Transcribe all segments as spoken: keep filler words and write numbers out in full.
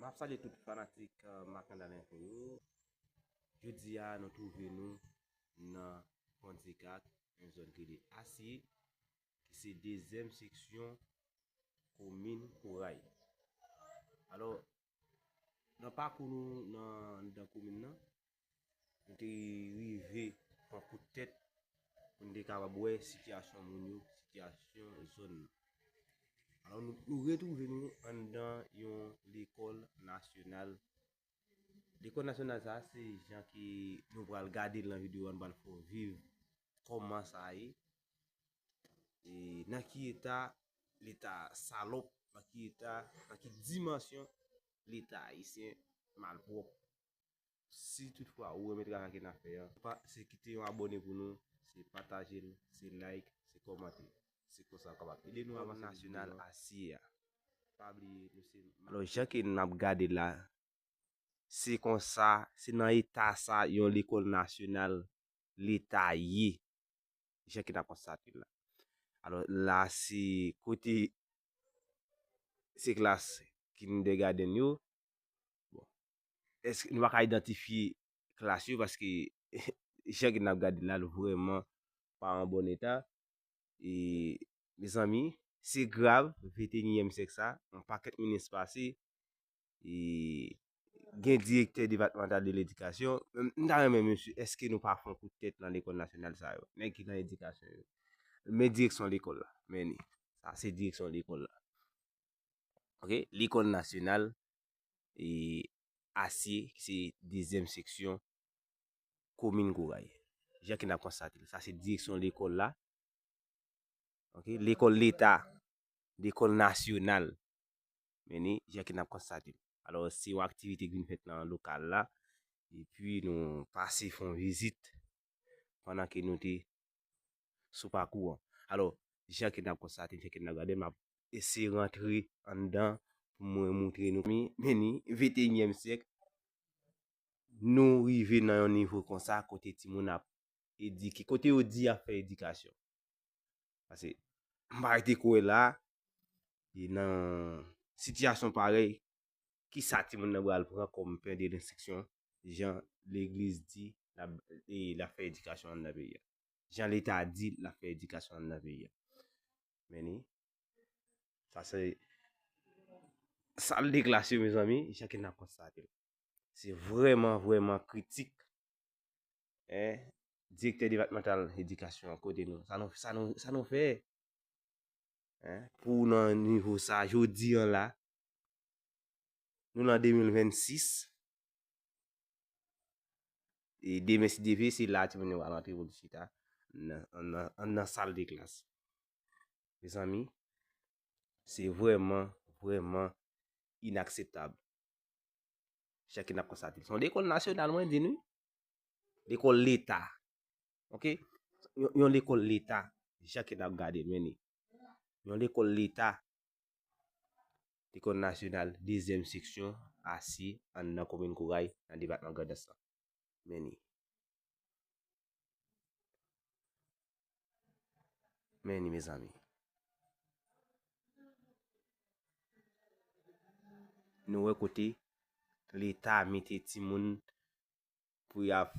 M ap salye tout fanatik, eh, Makandal Enfo yo. Jodi a, nou twouve nou nan Pon Dikat, yon zòn ki rele Asye, ki se dezyèm seksyon komin Koray. Alò, nan pakou nou nan anndan komin nan, nou te rive pran kout tèt pou n te kapab wè sitiyasyon moun yo, sitiyasyon zòn nan. Alò, nou, nou retwouve nou anndan yon lekòl nasyonal. Lekòl nasyonal sa a, se jan ke nou pral gade l nan videyo a, nou pral fè w viv kòman sa ye, e nan ki eta Leta salòp, nan ki eta, nan ki dimansyon Leta ayisyen malpwòp. Si toutfwa ou renmen travay ke n ap fè a, pa, se kite yon abòne pou nou, se pataje l, se like, se kòmante. Se konsa w kapab ede nou avanse nasyonal Asye a. Pa bliye, nou se... Alò, jan ke n ap gade la, se konsa, se nan eta sa yon lekòl nasyonal Leta ye, jan ke n ap konstate l la. Alò, la se kote, se klas kindergarten yo. Bon, èske nou pa ka idantifye klas yo paske jan ke n ap gade l la, l vrèman pa an bon eta. E, mezanmi, se grav, venteyinyèm syèk sa, yon pakèt minis pase, e gen direktè depatmantal de ledikasyon. M, m ta renmen, mesye, èske nou pa fè yon kout tèt nan lekòl nasyonal sa yo? Nèg ki nan edikasyon yo. Men direksyon lekòl la, men li. Sa se direksyon lekòl la. Oke, lekòl nasyonal, e, Asye, ki se dezyèm seksyon komin Koray. Jan ke n ap konstate l. Sa se direksyon lekòl la. Oke, lekòl Leta, lekòl nasyonal. Men ni, jan ke n ap konstate l. Alò, se yon aktivite ki vin fèt nan lokal la. Epi nou pase fè yon vizit pandan ke nou te sou pakou an. Alò, jan ke n ap konstate, jan ke n ap gade, m ap eseye rantre anndan pou mwen montre nou. Men ni, venteyinyèm syèk, nou rive nan yon nivo konsa kote timoun ap edike, kote yo di y ap fè edikasyon. Paske m pa rete kwè la, e nan sitiyasyon parèy, kisa timoun nan pral pran kòm pen de lenstriksyon, jan legliz di l ap, e l ap fè edikasyon anndan peyi a? Jan Leta di l ap fè edikasyon anndan peyi a? Men ni, sa se sal de klas yo, mezanmi, jan ke n ap konstate l. Se vrèman, vrèman kritik. Hein? Direktè depatmantal edikasyon an, kote nou? Sa nou, sa nou, sa nou fè? Hein? Pou w nan nivo sa, jodi an la, nou nan de mil vennsis. E demen, si Dye vle, se la timoun yo pral antre pou l chita nan, nan, nan, nan sal de klas. Mezanmi, se vrèman, vrèman inakseptab. Jan ke n ap konstate l. Se yon lekòl nasyonal, mwen di nou. Lekòl Leta. Oke? Yon, yon lekòl Leta. Jan ke n ap gade l, men ni. Yon lekòl Leta. Lekòl nasyonal, dezyèm seksyon, Asye, anndan komin Koray, nan depatman Grandans lan. Men ni. Men ni, mezanmi. Nou wè kote Leta mete timoun pou y ap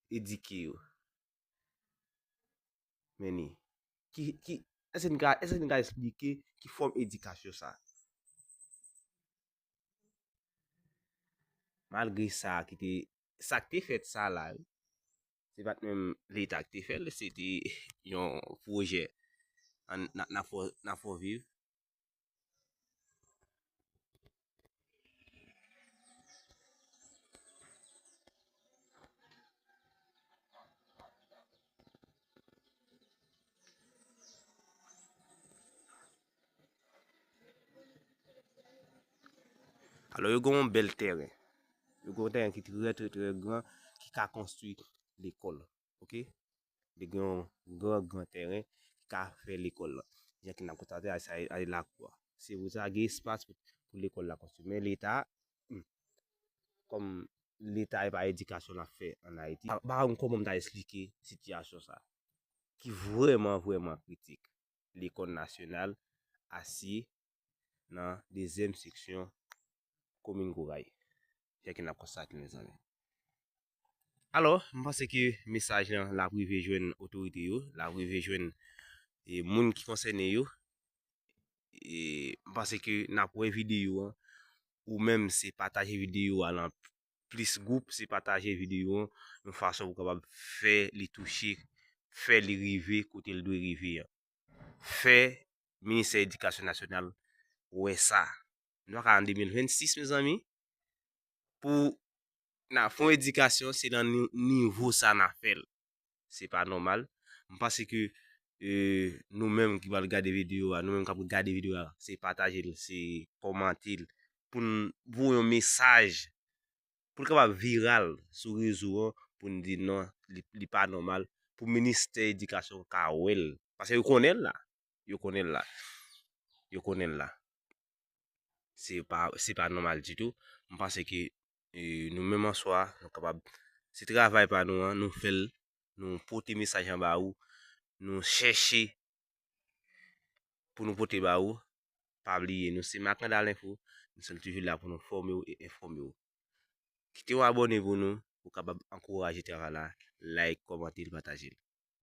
edike yo. Men ni. Ki, ki, èske n ka, èske n ka esplike ki fòm edikasyon sa? Malgre sa ki te, sa k te fèt sa la, wi, se pa t menm Leta ki te fè l, se te yon pwojè an, n a, n a fè w, n a fè w viv. Alò, yo gen yon bèl tèren. Yo gen yon tèren ki trè, trè, trè gran, ki ka konstwi lekòl. Oke? Li gen yon gran, gran tèren ki ka fè lekòl lan. Jan ke n ap konstate, a, sa, a, lakou a. Se pou sa, gen espas pou, pou lekòl la konstwi. Men Leta, hmm, kòm Leta e pa edikasyon l ap fè ann Ayiti, pa, pa konn kòman m ta esplike sitiyasyon sa, ki vrèman, vrèman kritik. Lekòl nasyonal Asye nan dezyèm seksyon komin Koray. Jan ke n ap konstate, mezanmi. Alò, m panse ke mesaj lan l ap rive jwenn otorite yo, l ap rive jwenn e, moun ki konsène yo. E, m panse ke n ap wè videyo an, ou menm se pataje videyo a lan plis gwoup, se pataje videyo an yon fason pou kapab fè li touche, fè li rive kote l dwe rive an. Fè Ministè Edikasyon Nasyonal wè sa. Nou pa ka an de mil vennsis, mezanmi, pou n ap fè yon edikasyon, se nan ni- nivo sa n ap fè l. Se pa nòmal. M panse ke e, nou menm ki pral gade videyo a, nou menm k ap gade videyo a, se pataje l, se kòmante l, pou n voye yon mesaj, pou l kapab viral sou rezo an, pou n di non, li, li pa nòmal, pou Ministè Edikasyon ka wè l. Paske yo konnen l la. Yo konnen l la. Yo konnen l la. Se pa, se pa nòmal ditou. M panse ke e, nou menm an swa, nou kapab, se travay pa nou an, nou fè l, nou pote mesaj lan ba ou, nou chèche pou nou pote ba ou. Pa bliye, nou se Makandal Enfo, nou se toujou la pou nou fòme w e enfòme w. Kite yon abòne pou nou, pou kapab ankouraje travay la, like, kòmante l, pataje l.